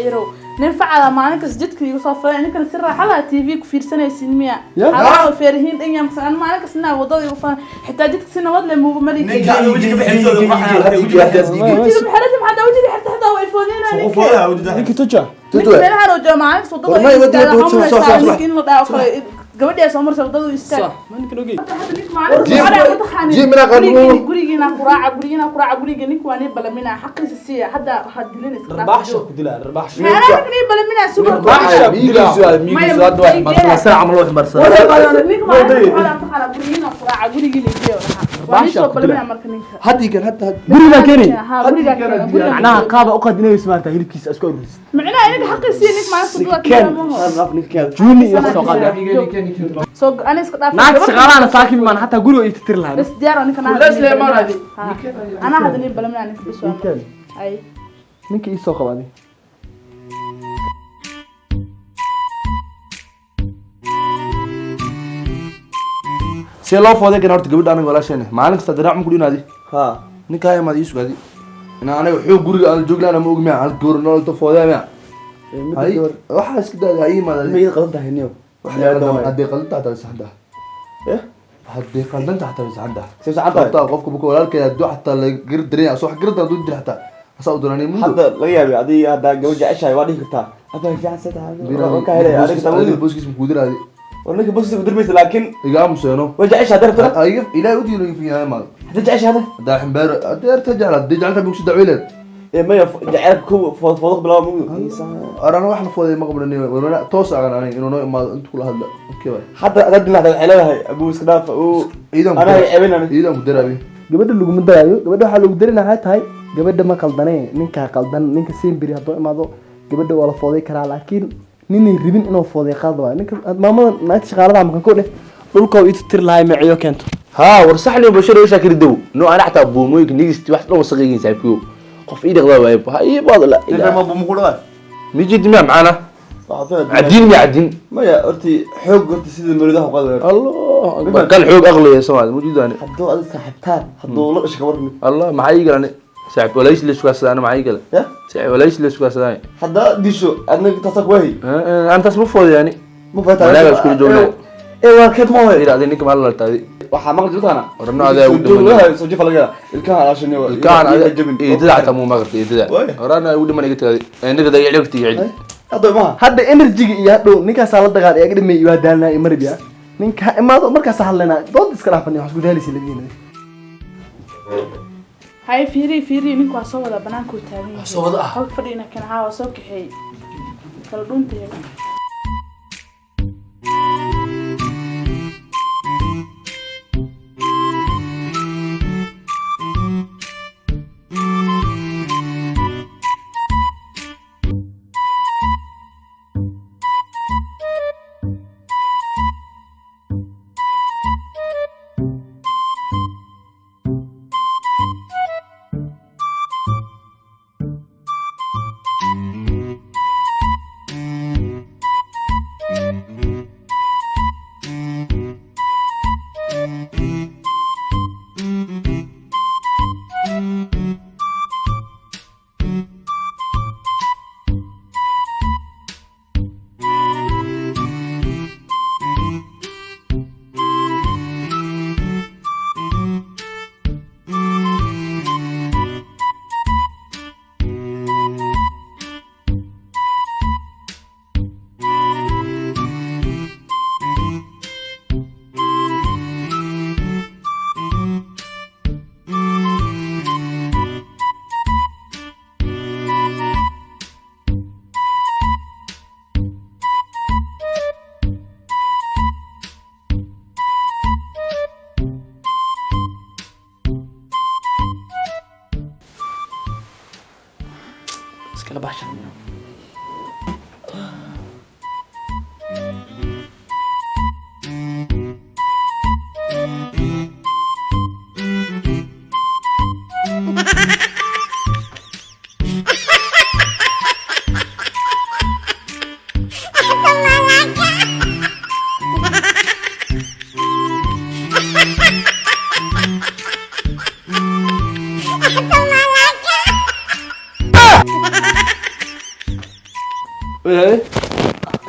Yarow, nin facada maalin kasta jidka igu soo falay, ninkana si raaxa laha TV ku fiirsanaysin miya? Ya. Xalaal feerihiin dhan yaa masan maalin kasta inaa wadada igu falan, xitaa jidka si nabad leh muugu mari. Ninka wejiga bixisooda. Wejiga maxaa maxaa wejiga xirta, xitaa way foodinaa ninka. Ninki tuja. Ninka meelahan oo jooga maalin kasta wadada War, may igu istaaga, wadada waxaa soo- soo- umalaysaa soo- ninka in la dhaco kale, gabadhi ay soo maraysa wadada u istaag. Sax, ma ninkan ogey. Hadda ninka maalin kasta waxaa dhaca, mataqaanin, Jim inaa qalmo. Gurigiina quraaca, gurigiina quraaca, guriga ninka waa nii balaminaa, xaqiisa siiya. Hadda waxaad dilin iska dhaaf. Rarbaaxsha ku dilaa, rarbaaxsha. Anaa ninka nii balaminaa sugo. Miigiisu miigiisu hadda waa xambaarsan, saac camal waa xambaarsan. Ninka maalin kasta waxaa taqaanaa gurigiina quraaca, gurigiina geeyo, waa nii soo balaminaa marka ninka. Haddii kan hadda Gurigaa keeni. Ha, gurigaa keena, gurigaa. Macnaha qaaba u qaadinayso maanta hilibkiisa isku aruursid. Macnaha ninka xaqiisa siiya, ninka maalin kasta wadada Ken. maho. Juuni iyo wax soo qaada. Soo ana iska dhaaf. Naagta shaqaalahana saakin maan, xataa guriga ay tirtiri lahayn. Bas diyaar oo ninka Kulaas lee maaradi. anaa hadda nin balaminaa ninka bis waa. Ninkan. Ay. Ninka ii soo qabaaday. See loo fooday kan horta gabadha aniga walaasheena maalin kasta diraac ma ku dhinaadi? Ha. Ninkaa imaad ii sugaadi inaa aniga xoog guriga aan jooglaan ma og miya? Hal goor nololta foodaya miya? Hay, waxaa iska daadi, ha ii imaad. Ma iga qadan tahay niyo? Hadday qaldan tahay xataa way saxan tahay. Eh? Hadday qaldan tahay xataa way saxan tahay. Say saxan tahay? Sababtaa qofka buka walaalkeeda hadduu xataa la gar dareenya asoo wax gardan hadduu dil xataa asaa u doonanay mudo. Hadda laga yaabay adiga haddaa gabadh jeceshahay waa dhihi kartaa hadda fiican sa tahay, waa ka helay adiga Adiga taa. booskiis ma kuudiraadi? War ninka boskiisa ku dirmaysa, laakiin Iga aamuseeno. way jeceshahay hadda rabtana. Iga ilaahay u diilo iga imaado. Hadda jeceshahay hadda. Haddaa ximbaaro haddii arta jecla, haddii jecelta bugsi dacweyleed. Ee maya, jaceylka ku food foodq bilaaba mugu. Arana wax la fooday ma qabnani, warana toos aqan aniga inuu noo imaado intu kula hadla, okay waay. Hadda hadda dilna waxay leedahay abuu iska dhaaf uu Ciidan ku anaa dara. ceebin ani. Ciidan ku daraabi. Gabadha laguma daraayo, gabadha waxaa lagu darinaa waxay tahay gabadha ma qaldane, ninkaa qaldan. Ninka simbiri hadduu imaado gabadha waa la fooday karaa, laakiin ninay ribin inuu fooday qalad waayo. Ninka maamada naagta shaqaalada maqan ko dheh dhulka ii tirtiri lahay maciyo keento. Haa, war saxni bashir iyo shaakir dow no, ana xataa buumooyinka nigist wax dhan wasaqaygiin saaxiibkiyo qof ii dhaqdaa waaye ha ii baad la ninka ma buu ku dhawaa. Mijid miya macaana cadiin miya cadiin? Maya, horti xoog, horti sida muridaha u qaadi. Allah akbar, kal xoog aqliya Soomaali mujidaani. Hadduu adiga saaxiibtaan hadduu la dhashay ka warmi. Allah, maxaa ii galani saaxiib walaash la sugaa, ana maxaa ii galay? Ya. Saaxiib walaash la sugaa. Haddaa disho adna taasa kuwahi. Aan taas ma fooday yani. Ma fataa. Walaaga isku joognaa. Ee waa keed ma hoy. Ila adin ninka maal la taadi. Waxaa maqli jirtaana. Warna adaa ugu dhiman. Soo jifa laga yaabaa. Ilkaha alaashan iyo ilkaan jabin. Eedada xataa muu maqarta eedada. Waay. Horana ugu dhiman iga tagaday ninka da iga cid. Hadda maha. Hadda energy-ga iyo hadhow ninkaasaa la dagaal iga dhimay waa daalnaa iyo marbiya. Ninka ha imaado markaasaa hadlaynaa, dood iska dhaafani, wax isku daalaysa labadiina. Hay, fiiri fiiri, ninku waa soo wada, banaanka uu taagan yahay. Soo wada ah? Halka fadhina kan haa waa soo kaxeeyey kala dhuunteeda.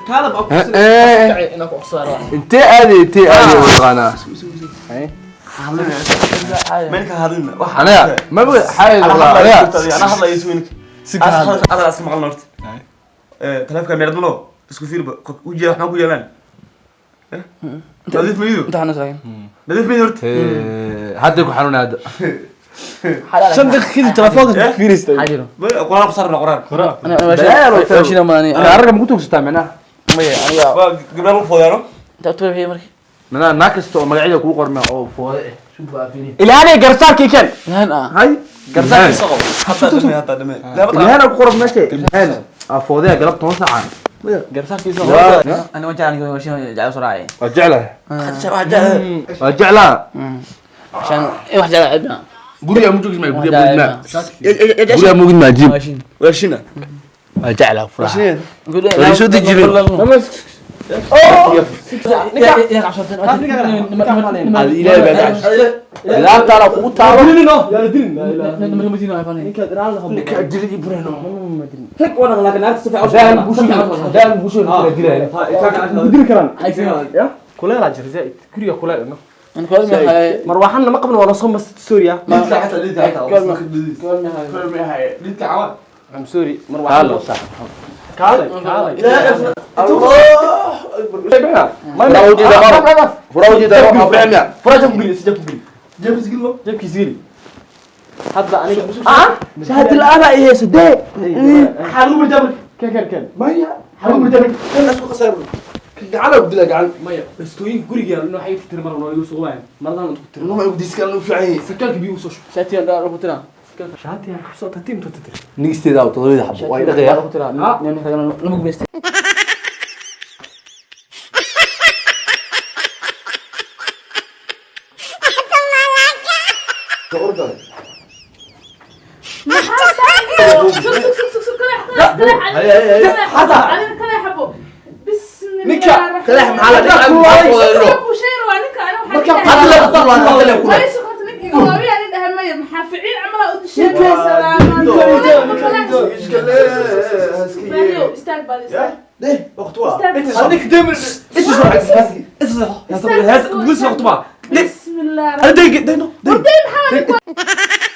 Kaalab aku Eh, inaan ku codsadaa. Intee aaday, intee aaday mataqaanaa? Meel ka hadlina. Aniga ma xaayo aniga. Ana hadlaya isweynka. Ada iska maqlan horta. Taleefka meelad malo isku fiirba ujeeda waxna ku yeelaan. Nadiif mayido. Inta xanuun saakin. Nadiif mayido horta. Hadda ku xanuunay hadda. 5 daqiiqo kadib telefoonka fiiristay. Xajiro. Quraan ku saarna quraan. Ana waashina maani. Ararka ma ku tuugsataa micnaha? Maya aniga. Waa gabdhaha lagu foodeeno. Inta tuur bixiyay markii. Micnaha naag kasta oo magacyada kugu qorma oo foode eh. Ilaanay garsaarkii keen. Ilahan ah. Hay. Garsaarkii soo qabo. Hadda dhame, hadda dhame. Ilahana ku qoran meesha. Ilahana. Aa foodaya galab 10 saaca. Garsaarkii soo qabo. Ana waan jeclaan aniga waashina jecel soo raacay. Waa jeclahay. Waa jeclaa. عشان ايه واحد جعل عبنا. Guriga mu joogis maayo, guriga mugid maa. Guriga mugid maa jiib. واشين. Waashina. Waa jeclaa furaha. Waa soo dejinin. Adi ilaahay baa gacay. Bilaabtaana kugu taalo. Yaa la dilin. Ninka Dilid ibrano. Rag wana laakiin naagta si fiican. Daan bushu. Daan bushu kala dilay. Dili karaan. Ya? Kuleel jir zaid. Guriga kuleel no. Marwaxana ma qabno waa soo mas sorry ah. I'm sorry. Marwaxana. Kaalay, kaalay. Fura ujeeda maro. Fura ujeeda maro. Abraham ya. Fura jab geli, jab geli. Jabkiis geli. Hadda aniga ah Shahad la'aan ay hayso dee. xarumo jabri. Ken ken ken. Maya. Xarumo jabri. Kan isku khasaaray. Gacan ku dilaa gacan. Maya, bastooyin guriga yaalo waxay ku tirmar noo igu soo waayeen. Maradan ku tirmar. Numa ugu diskan u fiican yahay. Sarkaalka biyo usoo shub. شاتي انا روح ترى. Shaatigan qabso tartiib tartiib. Nigisteeda oo todobada xabo way dhaqayaa. لما قبست. Maxaa saaxiib? Sug sug sug sug kale kale kale adiga kale xabo. Bismillah. Ninka Kale maxaa la dhaqaa? Ku sheer waa ninka ana Marka waxaan Hadda la qoro hadda la qoro. way socoto ninka iga waawiya nin dhahay maya maxaa ficiil camal u dishay salaama. Baaliyo istaag baali istaag. Deh, waqti waa. Istaag. Adiga demir. Bismillah. Deh, deh, no. Warday maxaa